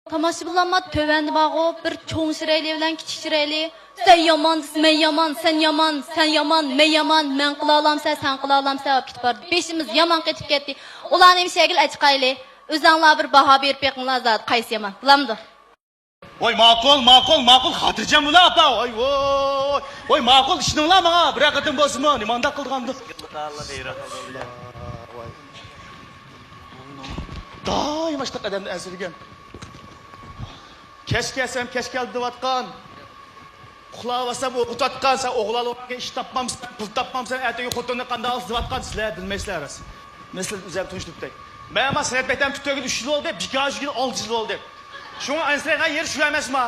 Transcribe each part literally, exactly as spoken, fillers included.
تاماشىبىنلار، تۆۋەندە بارغۇ، بىر چوڭ شىرەيلى بىلەن كىچىك شىرەيلى، سەن يامان دېسە مەن يامان، سەن يامان، سەن يامان، مەن يامان، مەن قىلالامسەن، سەن قىلالامسەن، ئاپ كېتىپ بارىدۇ. بېشىمىز يامان قېتىپ كەتتى. ئۇلارنى ھەمشەگىل ئەچىقايلى. ئۆزەڭلار بىر باھا بېرىپ بېقىڭلار زادى، قايسى يامان؟ بولامدۇ؟ ۋاي، ماقۇل، ماقۇل، ماقۇل، خاتىرجەم بول، ئاپا. ۋاي، ۋاي، ۋاي، ماقۇل، ئىشىنىڭلار ماڭا. بىرەر قېتىم بولسىمۇ، نېمانداق قىلىدىغاندۇ؟ دائىم ئاشتاق ئادەمنى ئەنسىرىگەن. كەچ كەلسەم، كەچ كەلدى دەۋاتقان. ئۇخلاۋالسام، ئوقۇتۇۋاتقان. سەن ئوغۇل ئالىۋالغان، ئىش تاپمامسەن، پۇل تاپمامسەن، ئەتىگە خوتۇننى قانداق ئالىسەن دەۋاتقان. سىلەر بىلمەيسىلەر راست. مەن سىلەر ئۆزۈم تونۇشتۇرۇپ ئۆتەي. مەن ما سەنئەت مەكتەبىنى پۈتتۈرگىلى ئۈچ يىل بولدى، بىكار يۈرگىلى ئالتە يىل بولدى. شۇڭا ئەنسىرەيدىغان يېرى شۇ ئەمەسما؟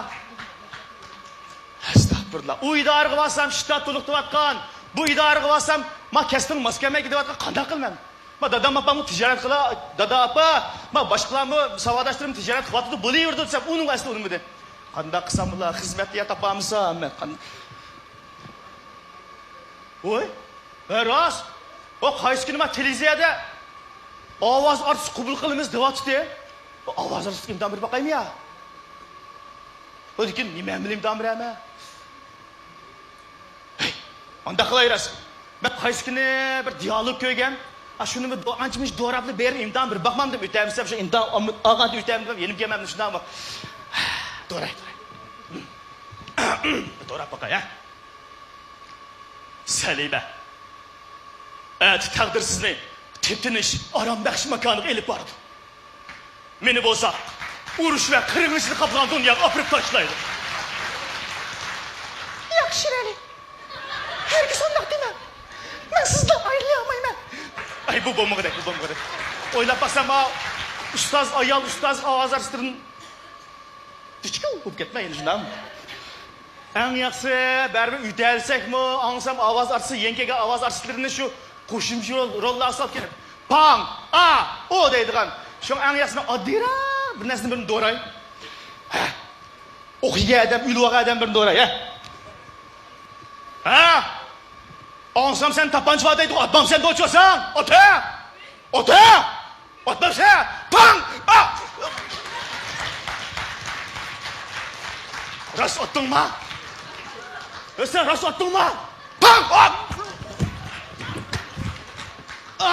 ئەستەغپۇرۇللا. ئۇ ئىدارىگە بارسام، شتات تولۇقتۇرۇۋاتقان. بۇ ئىدارىگە بارسام، ما كەسپىڭ ماس كەلمەي كېتىۋاتقان. قانداق قىلىمەن؟ ما دادام ئاپاممۇ تىجارەت قىلا، دادا ئاپا، ما باشقىلارمۇ ساۋاقداشلىرىم تىجارەت قىلىۋاتىدۇ، بولۇۋېرىدۇ دېسەم، ئۇنىڭغا ئەسلى ئۇنىمىدى. قانداق قىلسام بولا، خىزمەت يا تاپالمىسام مەن؟ قان-، ۋوي، ھە، راست. ئۇ قايسى كۈنى ما تېلېۋىزىيەدە ئاۋاز ئارتىسى قوبۇل قىلىمىز دەۋاتىدۇ. ئاۋاز ئارتىسىغا ئىمتىھان بېرىپ باقايمۇ يا؟ ئۇ لېكىن نېمە بىلەن ئىمتىھان بېرەمەن؟ ھەي، ئانداق قىلاي راست. مەن قايسى كۈنى بىر دىيالوگ كۆرگەن. ئا، شۇنى بىر دو-، ئانچە-مۇنچە دوراپلا بېرىپ ئىمتىھان بېرىپ باقمامدىم، ئۆتەمسەم شۇ ئىمتىھان ئالم-، ئالغاندا ئۆتەمدىم، يېنىپ كەلمەمدىم شۇنداقمۇ؟ دوراي، دوراي. دوراپ باقاي، ھە؟ سەلىمە. ئەتە تەقدىر سىزنى تېپتىنىش، ئارام بەخش ماكانىغا ئېلىپ بارىدۇ. مېنى بولسا ئۇرۇش ۋە قىرغىنچىلىق قاپلىغان دۇنياغا ئاپىرىپ تاشلايدۇ. ياق، شىرئەلى. ھەرگىز ئۇنداق دېمەڭ. مەن سىزدىن ئايرىلالمايمەن. ئەي، بۇ بولمىغۇدەك، بۇ بولمىغۇدەك. ئويلاپ باقسام، ئا، ئۇستاز ئايال، ئۇستاز ئاۋاز ئارتىسلىرىدىن دىچكىل بولۇپ كەتمە يەنە شۇنداقمۇ؟ ئەڭ ياخشىسى، بەرىبىر ئۆتەلىسەكمۇ، ئاڭلىسام ئاۋاز ئارتىسى، يېڭى كەلگەن ئاۋاز ئارتىسلىرىنى شۇ قوشۇمچە رول-، روللارغا سالىپ كېلىپ، پاڭ، ئا، ئو دەيدىغان. شۇڭا ئەڭ ياخشىسى ئاددىيراق بىر نەرسىنى بىرنى دوراي. ھە. ئوق يېگەن ئادەم، ئۆلۈۋالغان ئادەم بىرنى دوراي، ھە. ھە. ئاڭلىسام سەن تاپانچا بار دەيدىغۇ، ئاتمامسەن دوچۇرساڭ. ئاتا! ئاتا! ئاتمامسەن! پاڭ! ئا! راست ئاتتىڭما؟ ھە، سەن راست ئاتتىڭما؟ پاڭ! ئا! ئا!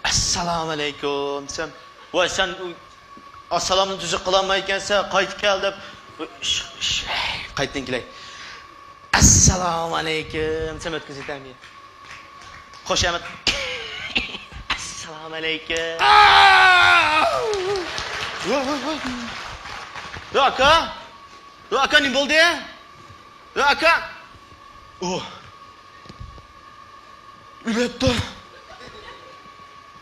ئەسسالامۇئەلەيكۇم دېسەم، ۋاي سەن ئاسسالامنى تۈزۈك قىلالمايدىكەنسەن، قايتا كەل دەپ، قايتىدىن كېلەي. ئەسسالامۇئەلەيكۇم دېسەم ئۆتكۈزۈۋېتەرمىكىن؟ خوش ئامەت. ئەسسالامۇئەلەيكۇم. ۋاي، ۋاي، ۋاي. يا ئاكا. يا ئاكا، نېمە بولدى؟ يا ئاكا. ئۇھ. ئۆلۈپتۇ.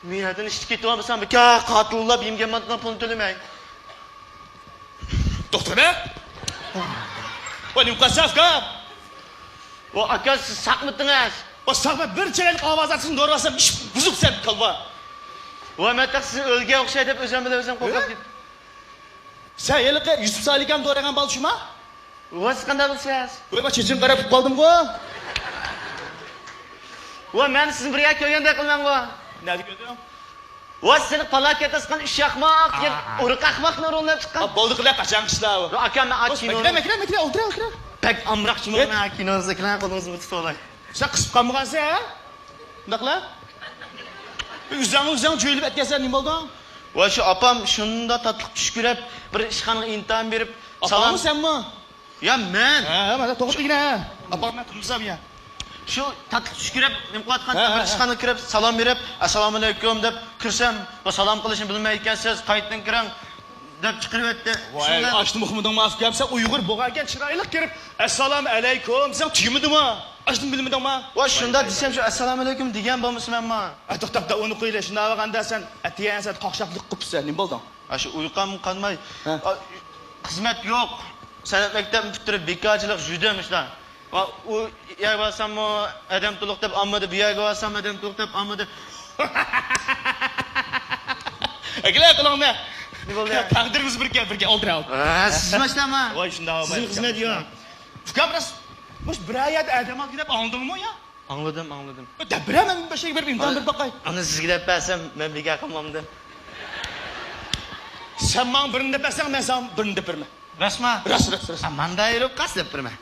مېنىڭدىن ئىشتە كېتىۋالمىسام، بىكار قاتىللاپ يېمىگەن مانتىنىڭ پۇلىنى تۆلىمەي. دوختۇر ئەمە؟ ۋاي، نېمە قىلسا ئۇكام؟ ۋاي ئاكا، سىز ساقمىتىڭىز؟ ۋاي ساقمەن، بىر چىرايلىق ئاۋاز ئارتىسىنى دورىۋالسام ئىش بۇزۇق سەن كالۋا. ۋاي مەن تېخى سىز ئۆلگەن ئوخشاي دەپ ئۆزۈم بىلەن ئۆزۈم قورقۇپ كېتىپ. سەن ھېلىقى يۈسۈپ سالىكام دورىغان بالا شۇما؟ ۋاي سىز قانداق بىلىسىز؟ ۋاي مەن چېچىڭ قاراپ قالدىمغۇ. ۋاي مەن سىزنى بىر يەردە كۆرگەندەك قىلىمەنغۇ. نەدە كۆردۈڭ؟ ۋاي سىزنى پالاكەت ئاسقان ئۈچ ئەخمەق، ئۇرۇق ئەخمەقنى رولىنى چىققان. بولدى قىلە قاچان قىشلار. ۋاي ئاكا مەن ئاچ كىنونى. مەكرە، مەكرە، ئولتۇر، ئولتۇر. بەك ئامراق شۇمۇ مەن كىنونىڭىزنى كىرەڭ قولىڭىزنى بىر تۇتۇۋالاي. سەن قىسىپ قالمىغانسەن ھە؟ مۇنداقلا؟ ئۆزۈڭ ئۆزۈڭ جۆيلۈپ ئەتكەنسەن نېمە بولدۇڭ؟ ۋاي شۇ ئاپام شۇنداق تاتلىق چۈش كۆرۈپ بىر ئىشخانىغا ئىمتىھان بېرىپ. ئاپاڭمۇ سەنمۇ؟ يا مەن. ھە، ھە، مانا توغرا دېگىنە. ئاپاڭ مەن تۇرمىسام يا. شۇ تاتلىق چۈش كۆرۈپ نېمە قىلىۋاتقان بىر ئىشخانىغا كىرىپ سالام بېرىپ، ئەسسالامۇئەلەيكۇم دەپ كىرسەم، بۇ سالام قىلىشنى بىلمەيدىكەنسىز، قايتىدىن كىرىڭ دەپ چىقىرىۋەتتى. ۋاي ئاشتىمۇ ئۇقمىدىڭمۇ ئۇكام، سەن ئۇيغۇر بولغانكەن چىرايلىق كىرىپ ئەسسالامۇئەلەيكۇم دېسەڭ تۈگىمىدىمۇ؟ ئاشتىمۇ بىلمىدىڭما؟ ۋاي شۇنداق دېسەم شۇ ئەسسالامۇئەلەيكۇم دېگەن بولمىسا مەنمۇ. ئە توختاپ، ئۇنى قويلى، شۇنداق بولغاندا سەن ئەتىگەن سەن قاقشاپلىق قىپسەن، نېمە بولدۇڭ؟ ئاشۇ ئۇيقۇم قانماي، خىزمەت يوق. سەنئەت مەكتەپنى پۈتتۈرۈپ بىكارچىلىق يۈردۈم شۇنداق. ئۇ يەرگە بارساممۇ ئادەم تولۇق دەپ ئالمىدى، بۇ يەرگە بارسام ئادەم تولۇق دەپ ئالمىدى. ئەكىلە قولۇڭنى. نېمە بولدى؟ تەقدىرىمىز بىركەن، بىركەن ئولتۇراۋۇق. سىز ماشىنامۇ؟ ۋاي شۇنداق. سىزنىڭ خىزمەت يوق. ئۇكام راست، مۇش بىر يەردە ئادەم ئالدى دەپ ئاڭلىدىڭمۇ يا؟ ئاڭلىدىم، ئاڭلىدىم. دەپ بېرەمەن، بەشەگە بېرىپ ئىمتىھان بېرىپ باقاي. ئانا سىزگە دەپ بەرسەم مەن بىكار قالمامدىم. سەن ماڭا بىرنى دەپ بەرسەڭ، مەن ساڭا بىرنى دەپ بېرىمەن. راستما؟ راست، راست، راست. ھە، ماندا ئېرىپ قاس دەپ بېرىمەن.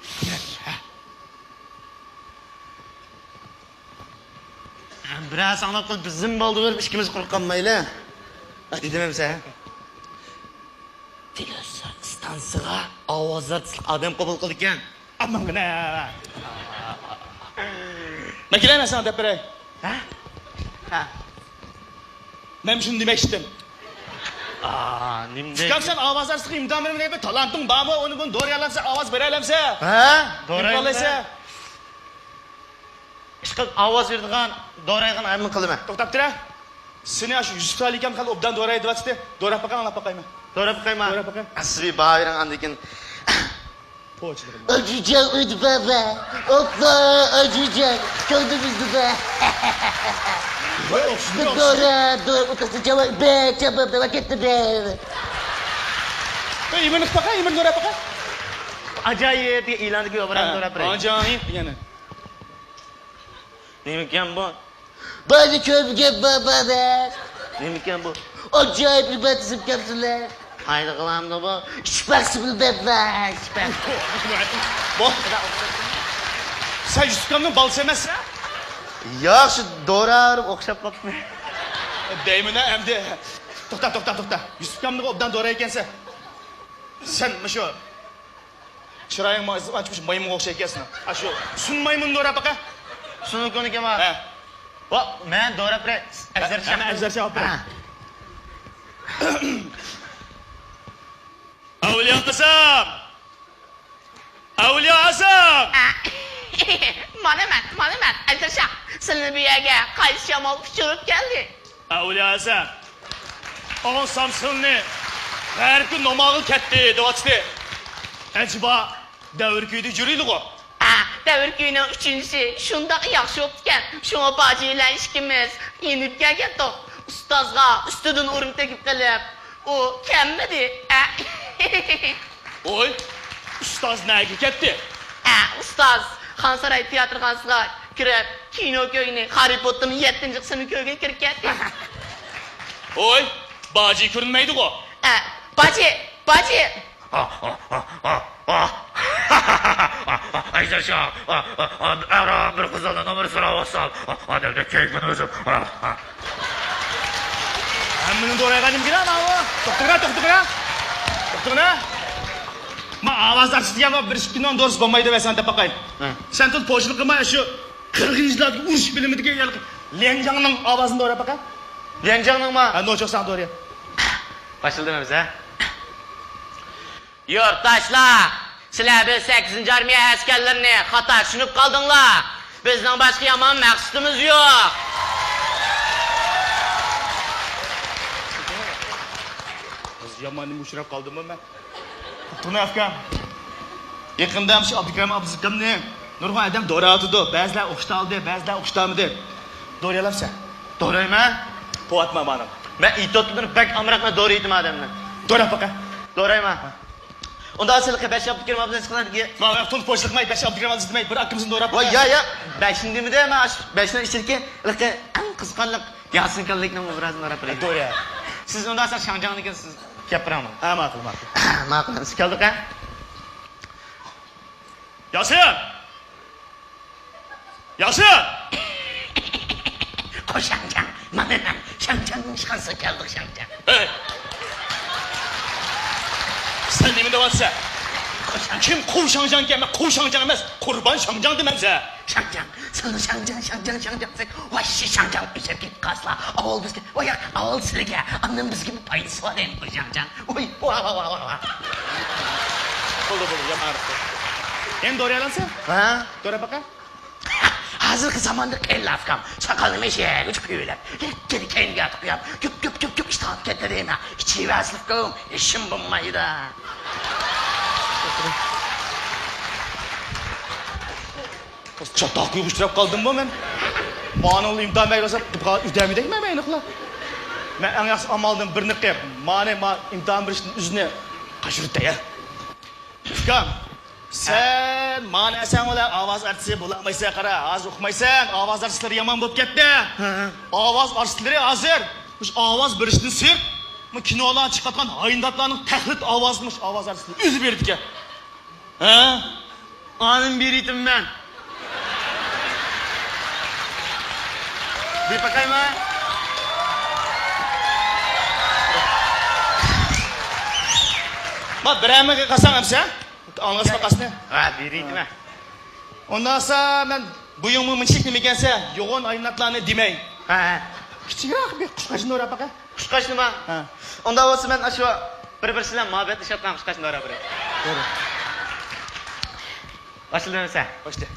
بىرەر ساڭلاپ قىلىپ بىزدىن بالدۇر بېرىپ ئىككىمىز قۇرۇق قالمايلى. دېدىم ئەمسە. تېلېۋىزور ئىستانسىغا ئاۋاز ئارتىسلىق ئادەم قوبۇل قىلىدىكەن. ئامانغىنا. مەن كېلەي، مەن ساڭا دەپ بېرەي. ھە؟ ھە. مەن شۇنى دېمەكچىدىم. ئا، نېمە دەيدۇ؟ ئۇكام، سەن ئاۋاز ئارتىسلىق ئىمتىھان بېرىمەن دەيمەن، تالانتىڭ بارمۇ؟ ئۇنى بۇنى دورىيالامسەن، ئاۋاز بېرەلەمسەن؟ ھە؟ دورىيالامسەن؟ ئىشقىلىپ ئاۋاز بېرىدىغان، دورايدىغان ئادەمنى قىلىمەن. توختاپ تۇرە. سېنى ئاشۇ يۈسۈپ سالىكام خېلى ئوبدان دورايدىۋاتىدۇ. دوراپ باقاي، ئاڭلاپ باقايمەن. دوراپ باقايما؟ دوراپ باقاي. ئەسلى بايرىڭ ئاندىن كېيىن. پوچىلىرىم. ئاجىجان ئۆيدە بابا. ئوپپا، ئاجىجان. كۆردىڭىزمۇ با؟ ۋاي، ئوخشىدى، ئوخشىدى. دورا، دورا، ئوتاسى جاۋا، بە، جاۋا، بە، كەتتى، بە. ئىمىرنى باقاي، ئىمىرنى دوراپ باقاي. ئاجايىپ دېگەن ئېلاندىكى ئوبرازنى دوراپ بېرەي. ئاجايىپ دېگەنى. نېمىكەن بۇ؟ بارنى كۆرمىگەن بابا. نېمىكەن بۇ؟ ئاجايىپ رىباتىزم كەپسۇلە. قايدا قىلامدۇ بۇ؟ ئىشپاق سىبىل بەپلا، ئىشپاق. بۇ، سەن يۈسۈپكامنىڭ بالىسى ئەمەسسەن؟ ياق، شۇ دورا ئوخشاپ قاپتۇ. دەيمەن ئەمدى. توختا، توختا، توختا. يۈسۈپكامنىڭ ئوبدان دورا ئىكەنسەن. سەن مۇشۇ چىرايىڭ ماڭا ئانچە مۇشۇ مايمۇنغا ئوخشايدىكەن سېنىڭ. ئاشۇ سۇن مايمۇننى دوراپ باقە. سۇنۇڭ كۆنىكى بار. ھە. ۋا، مەن دوراپ بېرەي. ئەزەر شاھ. ئەمە ئەزەر شاھ ئاپىرىن. ھە. ئەۋلىيا ئازام! ئەۋلىيا ئازام! مانا مەن، مانا مەن، ئەزەر شاھ. سىلىنى بۇ يەرگە قايسى شامال ئۇچۇرۇپ كەلدى؟ ئەۋلىيا ئەزەم، ئاڭ سامسىلنى غەربكە نوماغا كەتتى دەۋاتىدۇ. ئەجەبا، دەۋر كۈيىدە يۈرىدىغۇ؟ ھە، دەۋر كۈيىنىڭ ئۈچىنچىسى شۇنداق ياخشى بوپتىكەن. شۇڭا باجى بىلەن ئىككىمىز يېنىپ كەلگەنتۇق. ئۇستازغا ئۈستىدىن ئۇرۇم تېگىپ قېلىپ، ئۇ كەممىدى. ھە. ۋوي، ئۇستاز نەگە كەتتى؟ ئە، ئۇستاز خانساراي تىياتىرخانىسىغا كىرىپ، كىنو كۆرگىنى، خاررى پوتتېرنىڭ يەتتىنچى قىسمىنى كۆرگىلى كىرىپ كەتتى. ۋوي، باجى كۆرۈنمەيدىغۇ؟ ئە، باجى، باجى! ئەزەر شاھ، ئەرا بىر قىزنىڭ نومۇرى سوراۋاتسام، ئادەمنىڭ كەيپىنى ئۈزۈپ. ھەممىنى دورايغان نېمە گېرەك ماۋۇ؟ توختىغىنا، توختىغىنا. توختىغىنا. ما ئاۋاز ئارتىسى دېگەن بىر ئىككى كۈننىڭ دورىسى بولمايدۇ، ۋە سەن دەپ باقاي. ھە. سەن تۇت پوچىلىق قىلما، شۇ قىرغىنچىلارنىڭ ئۇرۇش فىلىمىدىكى ليەنجاڭنىڭ ئاۋازىنى دوراپ باقاي. ليەنجاڭنىڭما؟ ھە، نوچۇق ساڭا دورىيە. باشلىدىم ئەمىسە. يۇرتداشلار، سىلەر بىز سەككىزىنچى ئارمىيە ئەسكەرلىرىنى خاتا چۈشىنىپ قالدىڭلار. بىزنىڭ باشقا يامان مەقسىتىمىز يوق. يامان نېمە ئۇچراپ قالدىممۇ مەن؟ توختىغىنا ئۇكام. يېقىندا مۇشۇ ئابدۇكېرىم ئابلىز ئۇكامنى نۇرغۇن ئادەم دوراۋاتىدۇ. بەزىلەر ئوخشىتالدى، بەزىلەر ئوخشىتالمىدى. دورىيالامسەن؟ دورايمەن. قوۋاتما مانا. مەن ئېيتىۋاتىمەن، بەك ئامراق، مەن دورىيتىمەن ئادەمنى. دوراپ باقە. دورايمەن. ئۇندا سىلىقى بەش ئابدۇكېرىم ئابلىز قىلىدىكى. ما، ما، تون پوچلۇقماي، بەش ئابدۇكېرىم ئابلىز دېمەي، بىر ئاكىمىزنى دوراپ باقە. ۋاي، يا، يا. بەشنى دېمىدى، ما، بەشنىڭ ئىچىدىكى ھېلىقى ئەڭ قىزىقارلىق ياسىن كاللىكنىڭ ئوبرازىنى دوراپ بېرەي. دورايە. سىز ئۇندا شاڭجاڭنىڭكىنى سىز گەپ بېرىڭ. ھە، ماقۇل، ماقۇل. ماقۇل، سىز كەلدۇق، ھە؟ ياسىن! ياسىن! قوشاڭجاڭ، مانا مەن، شاڭجاڭنىڭ ئىشخانىسىغا كەلدۇق، شاڭجاڭ. ھەي! سەن نېمە دەۋاتىسەن؟ قوشاڭ. كىم قۇۋ شاڭجاڭكەن؟ مەن قۇۋ شاڭجاڭ ئەمەس، قۇربان شاڭجاڭ دېمەن سەن. شاڭجاڭ، سەن شاڭجاڭ، شاڭجاڭ، شاڭجاڭ دېسەڭ، ۋاھشىي شاڭجاڭ ئۆسۈپ كېتىپ قالسىلا، ئاۋۋال بىزگە، ۋاي، ئاۋۋال سىلىگە، ئاندىن بىزگىمۇ پايدىسى بار دەيمەن، قوشاڭجاڭ. ۋاي، ۋا، ۋا، ۋا، ۋا، ۋا. بولدى، بولدى، يامان ئارىلىق. ئەمدى دورىيالامسەن؟ ھە؟ دورا باقە. ھازىرقى زاماندا قېرىلار ئۇكام، ساقالنى مەشەگىچە قويۇۋېلىپ، يەككىنى كەينىگە ئارتىپ قويۇپ، كۆپ، كۆپ، كۆپ، كۆپ ئىشتىن قېلىپ كەتتى دەيمەن. ئىچىۋەرسىلە ئۇكام، ھېچنېمە بولمايدۇ. چاتاق كۈيگە ئۇچراپ قالدىممۇ مەن؟ مانىڭلا ئىمتىھان بەرگۈزەپ، ئۆتەلمىدەكمەن مەن ئېنىقلا. مەن ئەڭ ياخشى ئامالدىن بىرنى قىلىپ، مانى، ما ئىمتىھان بېرىشتىن ئۆزىنى قاچۇرتاي. ئۇكام، سەن ما نەرسەڭ بىلەن ئاۋاز ئارتىسى بولالمايسەن، قارا، ھازىر ئۇقمايسەن، ئاۋاز ئارتىسلىرى يامان بولۇپ كەتتى. ھە. ئاۋاز ئارتىسلىرى ھازىر مۇشۇ ئاۋاز بېرىشتىن سىرت بۇ كىنولارغا چىقىۋاتقان ھاينداتلارنىڭ تەقلىد ئاۋازىنى مۇشۇ ئاۋاز ئارتىسى ئۆزى بېرىدىكەن. ھە؟ ئانىمنى بېرىتىمەن. بېرىپ باقايمۇ؟ ما بىرەرمىگە قالساڭ ئەمسە؟ ئاڭلىغاچما قاسنى؟ ھە، بېرىتىمەن. ئۇنداقسا مەن بويۇڭمۇ مۇنچىلىك نېمە ئىكەنسە، يوغان ئايناتلارنى دېمەي. ھە، ھە. كىچىكرەك بىر قۇشقاچنى ئوراپ باقە. قۇشقاچنىما؟ ھە. ئۇنداق بولسا مەن ئاشۇ بىر-بىرسى بىلەن مۇھەببەتلىشىۋاتقان قۇشقاچنى ئوراپ بېرەي. باشلىدىم ئەمسە. باشلا.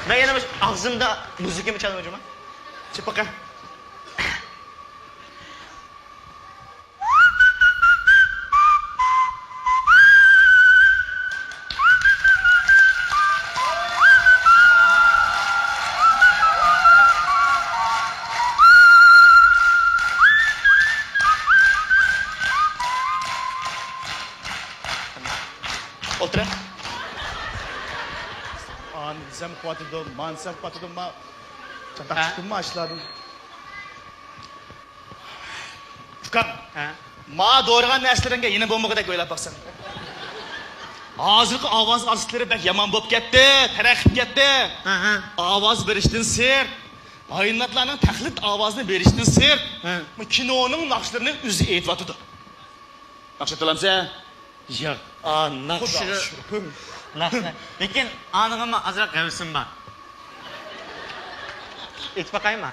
مەن يەنە مۇشۇ ئاغزىمدا مۇزىكىمۇ چالىمىجۇما؟ چېپىقى. ئولتۇرە. ئانى دېسەم قۇۋۋەتىدۇ، مانى دېسەم قۇۋۋەتىدۇ، ما چاتاق چىقتىممۇ ئاشۇلاردىن؟ ئۇكام، ھە؟ ما دورىغان نەرسىلىرىڭگە يېنى بولمىغۇدەك ئويلاپ باقساڭ. ھازىرقى ئاۋاز ئارتىسلىرى بەك يامان بولۇپ كەتتى، تەرەققىي قىلىپ كەتتى. ھە، ھە. ئاۋاز بېرىشتىن سىرت، بايىناتلارنىڭ تەقلىد ئاۋازىنى بېرىشتىن سىرت، ھە، بۇ كىنونىڭ ناخشىلىرىنى ئۆزى ئېيتىۋاتىدۇ. ناخشا ئېيتالامسەن؟ ياق. ئا، ناخشا. خۇدا شۈكۈر. ناخشا. لېكىن ئانىڭغىمۇ ئازراق ھەۋىسىم بار. ئېيتىپ باقايمۇ؟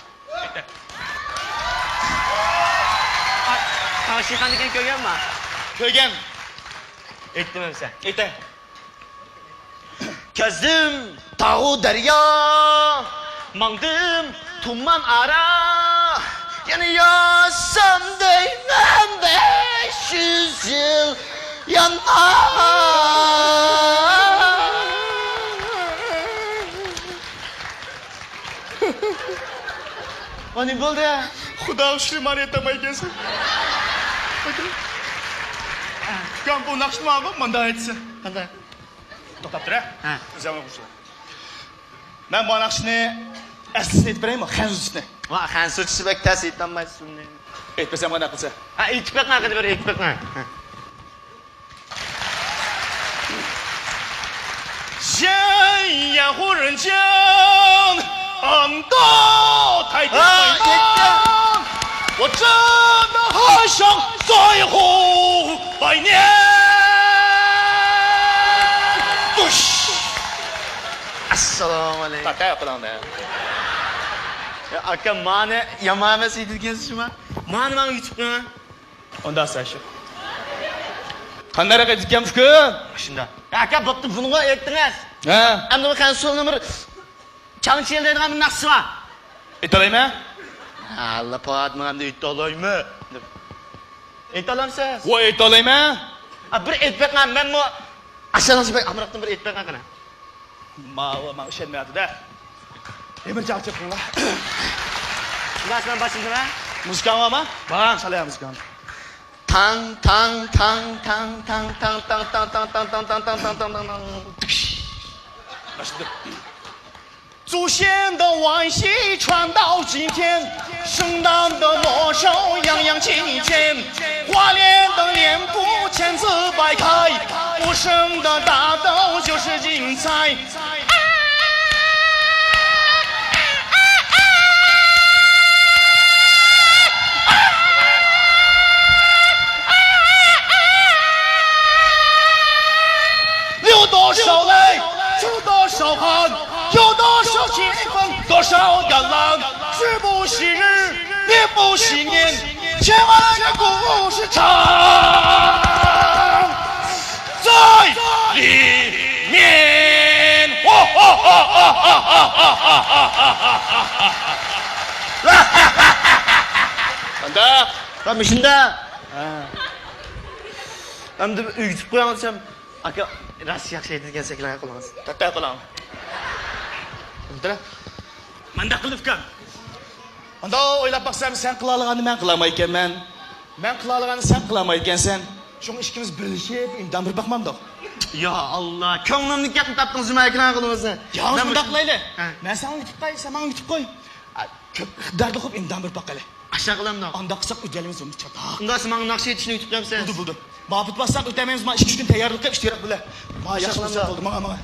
تاڭشىخان دېگەن كۆرگەنما؟ كۆرگەن. ئېيتتىم ئەمسە. ئېيتە. كەزدىم تاغۇ دەريا، ماڭدىم تۇمان ئارا. يەنە ياشىسام دەيمەن بەش يۈز يىل يەنە. ئۇ نېمە بولدى؟ خۇدا ئۈچۈن مانا ئېيتالمايكەنسەن. ئۇكام، بۇ ناخشىنى ماڭا مۇنداق ئېيتسا. قانداق؟ توختاپ تۇر، ھە؟ ھە. ئۆزۈڭ ئوقۇسۇن. مەن بۇ ناخشىنى ئەسلىسىنى ئېيتىپ بېرەيمۇ؟ خەنزۇچىسىنى. ۋا، خەنزۇچىسى بەك تەس، ئېيتالمايسىز ئۇنى. ئېيتىپ بەرسەم قانداق قىلسا؟ ھە، ئېيتىپ بېقىڭ، قېنى بىر ئېيتىپ بېقىڭ. ھە. ئەسسالامۇ ئەلەيكۇم. يا ئاكا، مانى يامان ئەمەس ئېيتىدىكەنسىز شۇما. مانى ماڭا يېتىپ قويۇڭ. ئۇنداق سەشۇ. قانداقراق ئېيتىدىكەن ئۇكا؟ شۇنداق. يا ئاكا، بوپتۇ، بۇنىڭغا ئېيتتىڭىز. ھە. ئەمدى بۇ خەنزۇنىڭ بىر چاڭچىيەل دەيدىغان بىر ناخشىسى بار. ئېيتالايمەن؟ ھە، ئاللا پادىنىڭ ئەمدى ئېيتالايمەن. ئېيتالامسىز؟ ۋاي، ئېيتالايمەن. ئا، بىر ئېيتىپ بېقىڭ، مەنمۇ ئاشۇ ناخشىنى بەك ئامراقتىن بىر ئېيتىپ بېقىڭ قېنى. ماۋۇ ماڭا ئىشەنمەيۋاتىدۇ. ئەمىرجان، چېقىڭلار. ئىلاج، مەن باشلىدىم ھە؟ مۇزىكاڭ بارمۇ؟ بار. سالە مۇزىكاڭنى. تاڭ، تاڭ، تاڭ. باشلىدىم. 祖先的万岁传到今天，圣诞的魔咒洋洋其间，花脸的脸谱千姿百态，无声的打斗就是精彩。 有多少泪，出多少汗，有多少情分，多少galán，是不是日，也不是年，千万个故事唱在里面。ھەمدە. ھە، مۇشۇنداق. ھە. ئەمدى ئۆگىتىپ قوياڭ دېسەم، ئاكا، راست ياخشى ئېيتىدىكەنسەن، ئەكىلىڭ قولىڭىزنى. تەتە قولۇڭ. ئولتۇر. مانداق قىل، ئۇكام. ئانداق ئويلاپ باقسام، سەن قىلالىغاننى مەن قىلالمايدىكەنمەن. مەن قىلالىغاننى سەن قىلالمايدىكەنسەن. شۇڭا ئىككىمىز بىرلىشىپ ئىمتىھان بېرىپ باقمامدۇق؟ يا ئاللا، كۆڭلۈمدىكى گەپنى تاپتىڭىز جۇما، ئەكىلىڭ قولىڭىزنى. يا، مەن مۇنداق قىلايلى. ھە. مەن ساڭا يۇتۇپ قوي، سەن ماڭا يۇتۇپ قوي. ئا، كۆپ ئىقتىدارلىق قىلىپ ئىمتىھان بېرىپ باقايلى. ئاشۇنداق قىلامدۇ؟ ئانداق قىلساق ئۆتەلمىز ئۇنى چاتاق. ئۇنداق ماڭا ناخشا ئېيتىشنى ئۆتۈپ قويامسەن؟ بولدى، بولدى. مۇۋاپىق بولساق ئۆتەلمەيمىز، ما ئىككى ئۈچ كۈن تەييارلىق قىلىپ ئىشتىراك بىلە. ما ياخشى بولسا بولدى، ماڭا، ماڭا.